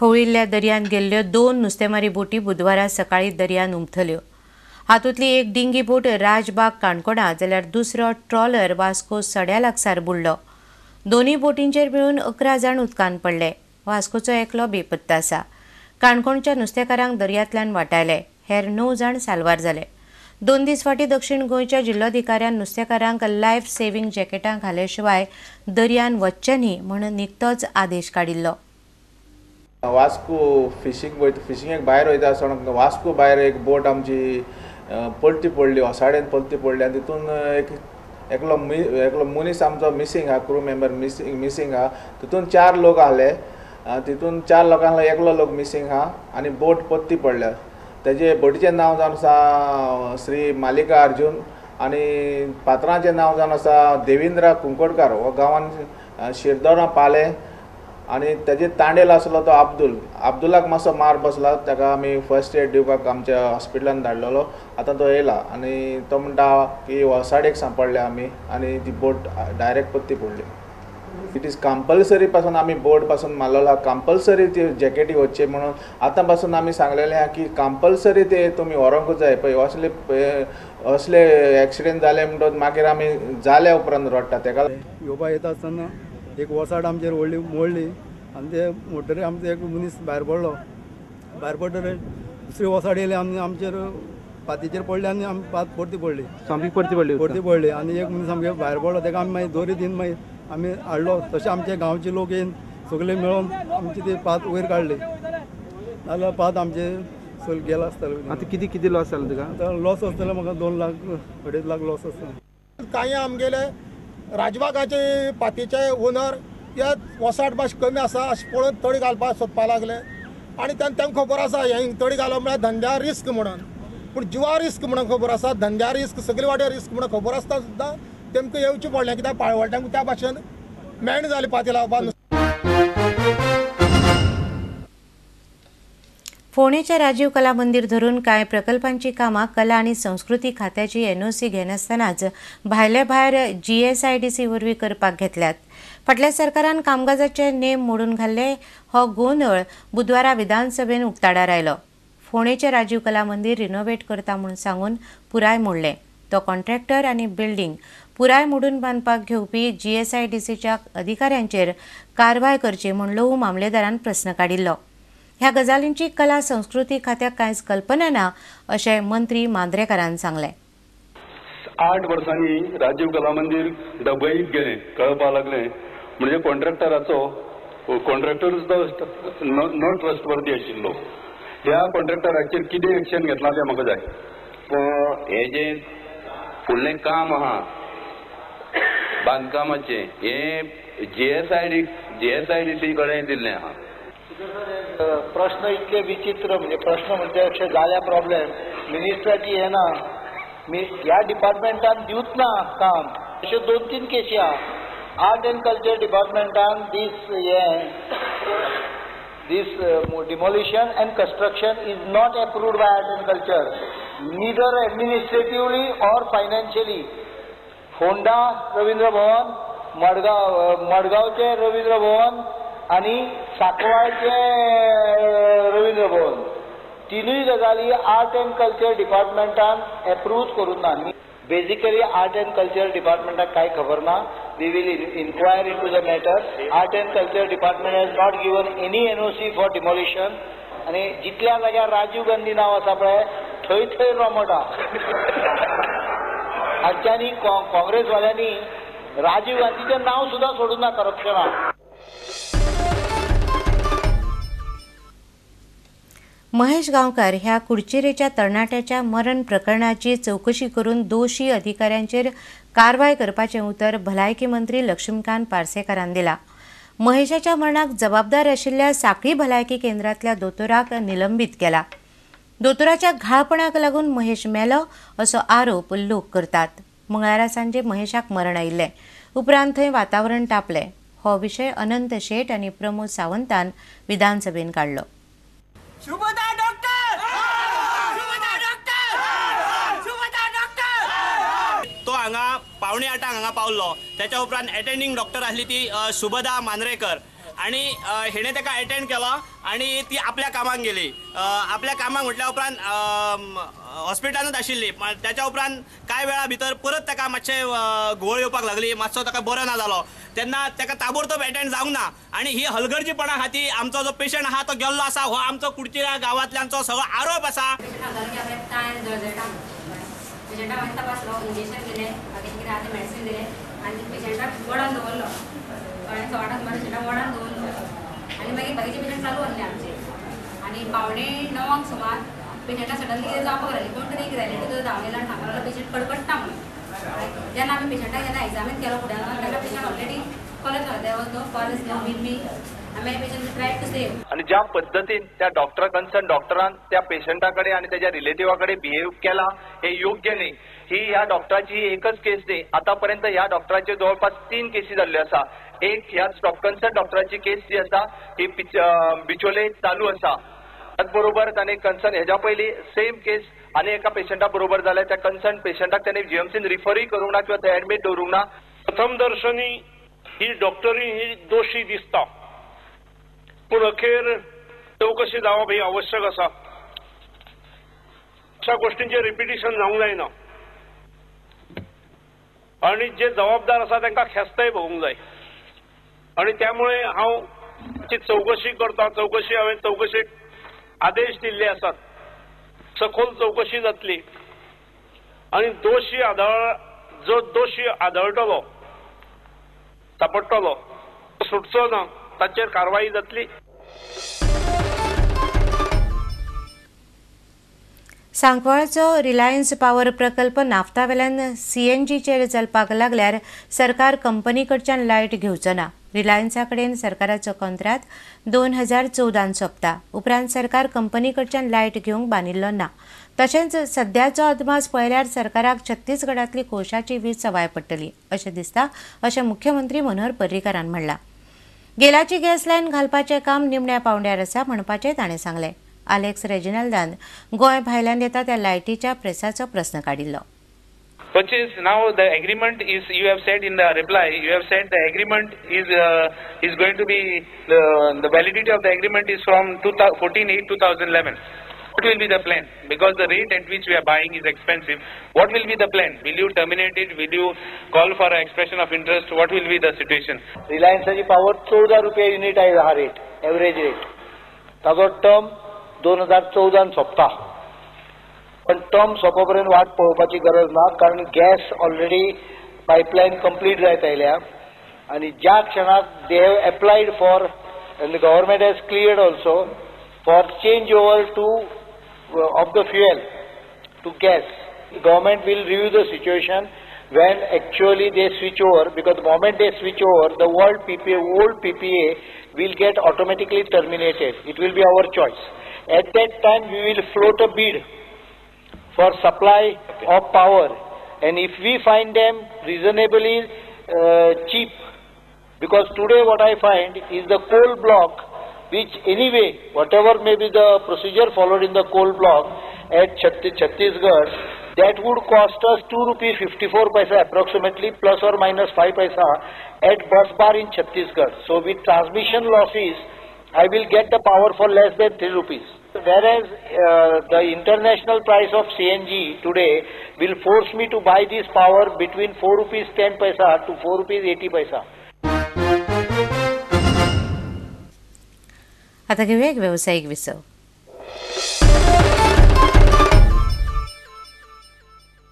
खवळिल्ल्या दर्यांत गेल्ल्यो 2 नुस्तेमारी बोटी बुधवारा सकाळी दर्यांत उमथल्यो. हातूंतली एक डिंगी बोट राजबाग काणकोणा जाल्यार दुसरो ट्रॉलर वास्को सड्या लागसार बुडलो. दोनूय बोटींचेर मेळून 11 जाण उदकांत पडले. वास्कोचो एकलो बेपत्ता आसा. काणकोणच्या नुस्तेकारांक दर्यांतल्यान वाटायले. हेर 9 जाण साल्वार जाले. 2 दीस फाटीं दक्षिण गोंयच्या जिल्लोधिकाऱ्यान नुस्तेकारांक लायफ सेव्हिंग जॅकेटां घाले शिवाय दर्यान वचचें न्ही म्हूण निकतोच आदेश काडिल्लो. वास्को फिशींग वयता, फिशिंगेक भायर वयता आसतना वास्को भायर एक बोट आमची पलटी पडली, वसाडेन पलटी पडली आनी तितून एकलो मनीस आमचो मिसींग आहा, क्रू मेंबर मिसींग आहा. तितून 4 लोक आहले, तितून 4 लोकांक एकलो लोक मिसींग आहा आनी बोट परती पडल्या. तेजे बोटीचें नांव जावन आसा श्री मालिका अर्जून आनी पात्रांचें नांव जावन आसा देवेंद्र कुंकडकार, हो गांवान शिरदोना पाले आनी तेजे तांडेल आसलो तो अब्दुल. अब्दुलाक मातसो मार बसला, ताका आमी फर्स्ट एड दिवपाक आमच्या हॉस्पिटलान धाडलेलो. आतां तो येयला आनी तो म्हणटा की वसाडेक सांपडले आमी आनी ती बोट डायरेक्ट परती पडली. It is compulsory पासून आमी बोर्ड पासून मारलेलो आहा, कंपल्सरी ती जॅकेटी वचचे म्हणून आतां पासून आमी सांगलेलें आहा की कंपल्सरी ते तुमी व्हरोंकूच जाय. पळय असले असले एक्सिडेंट जाले म्हणटकच मागीर आमी जाल्या उपरांत रडटा. तेका येवपा येता आसतना एक वसाड आमचेर व्हडली मोडली आनी ते मोडटरीर आमचो एक मनीस भायर पडलो. भायर पडटरीर दुसरी वसाड येयली आनी आमचेर पातीचेर पडली आनी आमी पात परती पडली, सामकी परती पडली, परती पडली आनी एक मनीस आमगे भायर पडलो. तेका आमी मागीर दोरी दिवन मागीर आमी हाडलो. तशें आमचे गांवचे लोक येवन सगळे मेळोन आमची ती पात वयर काडली, नाजाल्यार पात आमचे सगळे गेला आसताले. आतां कितें कितें लॉस जालो तुका? आतां लॉस आसतलो म्हाका 2 लाख 2.5 लाख लॉस आसतलो. कांय आमगेले राजबागाचे पातीचे ओनर हे वसाड मातशें कमी आसा अशें पळोवन तडी घालपाक सोदपाक लागले आनी तांकां खबर आसा हें तडी घालप म्हळ्यार धंद्या रिस्क म्हणून, पूण जिवा रिस्क म्हणून खबर आसा, धंद्या रिस्क सगळे वाटे रिस्क म्हणून खबर आसता सुद्दां तेमकां येवचें पडलें कित्याक पाळवळट्यांक त्या भाशेन मेण जाली पाती लावपाक. फोंडेच्या राजीव कला मंदिर धरून कांय प्रकल्पांची कामां कला आनी संस्कृती खात्याची एनओसी घेनासतनाच भायले भायर जीएसआयडीसी वरवीं करपाक घेतल्यात. फाटल्या सरकारान कामकाजाचे नेम मोडून घाल्ले हो गोंदळ बुधवारा विधानसभेन उक्ताडार आयलो. फोंडेचें राजीव कला मंदिर रिनोवेट करता म्हूण सांगून पुराय मोडलें. तो कॉन्ट्रॅक्टर आनी बिल्डींग पुराय मोडून बांदपाक घेवपी जीएसआयडीसीच्या अधिकाऱ्यांचेर कारवाय करची म्हूण लोहू मामलेदारान प्रस्न काडिल्लो. ह्या गजालींची कला संस्कृती खात्याक कांयच कल्पना ना अशें मंत्री मांद्रेकारान सांगलें. 8 वर्सांनी राजीव कला मंदिर डबईत गेलें, कळपाक लागलें म्हणजे कॉन्ट्रॅक्टराचो कॉन्ट्रॅक्टर सुद्दां नॉन ट्रस्टवर्दी आशिल्लो. ह्या कॉन्ट्रॅक्टराचेर कितें एक्शन घेतलां तें म्हाका जाय. हें जें फुडलें काम आहा बांदकामाचें हें जीएसआयडीसी कडेन दिल्लें आहा. प्रश्न इतले विचित्र, म्हणजे प्रश्न म्हणजे अशें जाल्या प्रॉब्लेम मिनिस्ट्राची येना, ह्या डिपार्टमेंटान दिवच ना काम. अश्यो 2-3 केशी आहा. आर्ट एंड कल्चर डिपार्टमेंटान दीस हें this demolition and construction is not approved by art and culture, neither administratively or financially. Ponda Ravindra Bhavan, Madgaon मडगांवचें Ravindra भवन आनी साकवाळचें रवींद्र भवन, तिनूय गजाली आर्ट एंड कल्चर डिपार्टमेंटान एप्रूव करूंक ना. बेजिकली आर्ट एंड कल्चर डिपार्टमेंटाक कांय खबर ना. We will inquire into the matter. Art and culture department has not given any NOC for demolition. आनी जितल्या जाग्यार राजीव गांधी नांव आसा पळय थंय थंय रोमटा. हांच्यांनी काँग्रेसवाल्यांनी राजीव गांधीचें नांव सुद्दां सोडूंक ना करप्शनाक. महेश गांवकार ह्या कुडचेरेच्या तरणाट्याच्या मरण प्रकरणाची चवकशी करून दोशी अधिकाऱ्यांचेर कारवाय करपाचें उतर भलायकी मंत्री लक्ष्मीकांत पार्सेकारान दिला. महेशाच्या मरणाक जबाबदार आशिल्ल्या साखळी भलायकी केंद्रांतल्या दोतोराक निलंबीत केला. दोतोराच्या घाळपणाक लागून महेश मेलो असो आरोप लोक करतात. मंगळारा सांजे महेशाक मरण आयिल्लें. उपरांत थंय वातावरण तापलें. हो विशय अनंत शेट आनी प्रमोद सावंतान विधानसभेन काडलो. Shubhada doctor, Shubhada doctor, Shubhada doctor. तो हांगा 7:45 हांगा पावलो. त्याच्या उपरांत अटेंडींग डॉक्टर आसली ती शुभदा मांद्रेकर. आनी हेणें ताका एटेंड केलो आनी ती आपल्या कामाक गेली. आपल्या कामाक म्हटल्या उपरांत हॉस्पिटलानूच आशिल्ली. ताच्या उपरांत कांय वेळा भितर परत ताका मातशें घुंवळ येवपाक लागली, मातसो ताका बरो ना जालो तेन्ना ताका ताबडतोब एटेंड जावंक ना आनी ही हलगर्जीपणा खातीर आमचो जो पेशंट आहा तो गेल्लो आसा. हो आमचो कुडचिऱ्या गांवांतल्यांचो सगळो आरोप आसा. पेशंटाक वॉर्डान दवरलो आनी मागीर बाकीचे पेशंट चालू आसले आमचे आनी 8:45 सुमार पेशंटाक सडनली कितें जावपाक लागलें. कोण तरी एक रिलेटीव धांवन येयलो आनी सांगपाक लागलो पेशंट कडकडटा म्हणून. तेन्ना आमी पेशंटाक जेन्ना एग्जामीन केलो फुड्यान तेन्ना पेशंट ऑलरेडी कॉलेज जालो. There was no pulse, no BP. आमी पेशंट ट्राय टू सेव. आनी ज्या पद्दतीन त्या डॉक्टर कन्सर्न डॉक्टरान त्या पेशंटा कडेन आनी त्याच्या रिलेटिवा कडेन बिहेव केला हे योग्य न्ही. ही ह्या डॉक्टराची एकच केस न्ही, आतापर्यंत ह्या डॉक्टराचे जवळपास 3 केसी जाल्ल्यो आसा. एक ह्या कन्सर्न डॉक्टराची केस जी आसा ही बिचोले चालू आसा. त्याचबरोबर ताणें कन्सर्न हेज्या पयलीं सेम केस आनी एका पेशंटा बरोबर जाल्या त्या कन्सर्न पेशंटाक ताणें जीएमसीन रिफरूय करूंक ना किंवा थंय एडमीट दवरूंक ना. प्रथम दर्शनी ही डॉक्टरी ही दोशी दिसता, पूण अखेर चवकशी जावप ही आवश्यक आसा. अशा गोष्टींचे रिपिटिशन जावंक जायना आनी जे जबाबदार आसा तांकां ख्यास्तय भोगूंक जाय आनी त्यामुळे हांव चवकशी करता. चवकशी हांवें चवकशेक आदेश दिल्ले आसात, सखोल चवकशी जातली आनी दोशी जो दोशी आदळटलो सापडटलो सुटचो ना ताचेर कारवाई जातली. सांकवाळचो रिलायन्स पावर प्रकल्प नाफ्तावेल्यान सीएनजीचेर चलपाक लागल्यार सरकार कंपनी कडच्यान लायट घेवचो ना. रिलायन्सा कडेन सरकाराचो कॉन्ट्राक्ट 2014 सोंपता. उपरांत सरकार कंपनी कडच्यान लायट घेवंक बांदिल्लो ना. तशेंच सद्याचो अदमास पळयल्यार सरकाराक छत्तीसगडांतली कोळशाची वीज सवाय पडटली अशें दिसता अशें मुख्यमंत्री मनोहर पर्रीकारान म्हणलां. गेलाची गॅस लायन घालपाचें काम निमण्या पावंड्यार आसा म्हणपाचें ताणें सांगलें. आलेक्स रेजिनाल्दान गोंय भायल्यान येता त्या लायटीच्या प्रेसाचो प्रश्न काडिल्लो. Purchase now the agreement is, you have said in the reply, you have said the agreement is going to be the validity of the agreement is from 14/8/2011. What will be the plan? Because the rate at which we are buying is expensive. What will be the plan? Will you terminate it? Will you call for an expression of interest? What will be the situation? रिलायन्साची power 14 रुपये unit आहे हा rate, average rate. ताजो term 2014 सोंपता, पण term सोंपा पर्यंत वाट पळोवपाची गरज ना, कारण गॅस ऑलरेडी पायपलायन कंप्लीट जायत आयल्या आनी ज्या क्षणाक they have applied for and the government has cleared also for change over to of the fuel to gas. Government will review the situation when actually they switch over, because the moment they switch over, the old PPA will get automatically terminated. It will be our choice. At that time, we will float a bid for supply of power, and if we find them reasonably cheap, because today what I find is the coal block, which anyway, whatever may be the procedure followed in the coal block at Chhattisgarh, that would cost us ₹2.54 approximately, plus or minus 5 paisa at bus bar in Chhattisgarh. So with transmission losses, I will get the power for less than 3 rupees. Whereas the international price of CNG today will force me to buy this power between ₹4.10 to ₹4.80. आता घेऊया एक व्यावसायिक विसव.